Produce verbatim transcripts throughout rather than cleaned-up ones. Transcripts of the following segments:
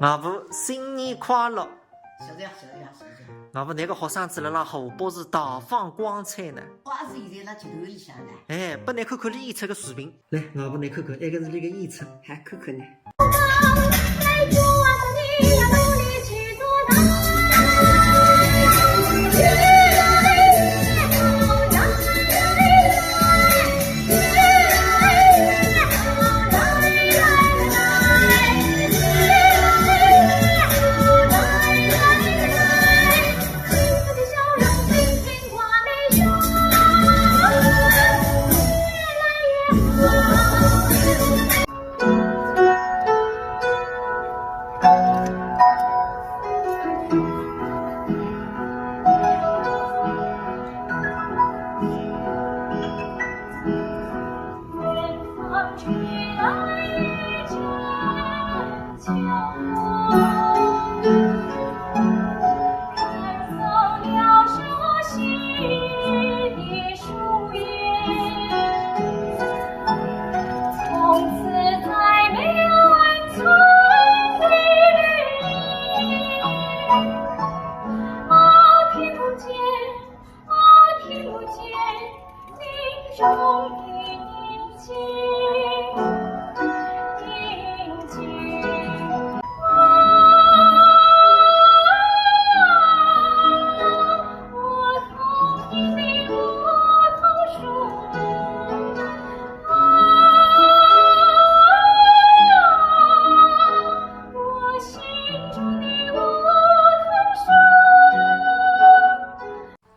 外婆新年快乐！谢谢谢谢谢谢。外婆，㑚个学生子辣辣河北是大放光彩呢。我也是现在辣剧团里向呢。哎，拨㑚看看伊演出个视频。来，外婆，㑚看看，埃个是伊个演出。还看看呢。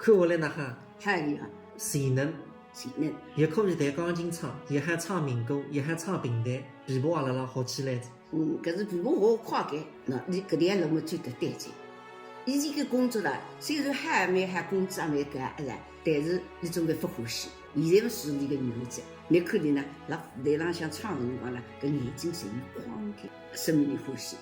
看下来哪哈？还有啊，全能。全能。也可以弹钢琴唱，也还唱民歌，也还唱评弹，琵琶也辣辣学起来哉。嗯，搿是琵琶学快个，那伊搿点路么最得担哉。以前个工作啦，虽然还蛮还工资也蛮高，哎呀，但是伊总归勿欢喜。现在么是伊个女儿哉，侬看伊呢，辣舞台浪向唱个辰光啦，搿眼睛侪有光个，说明伊欢喜。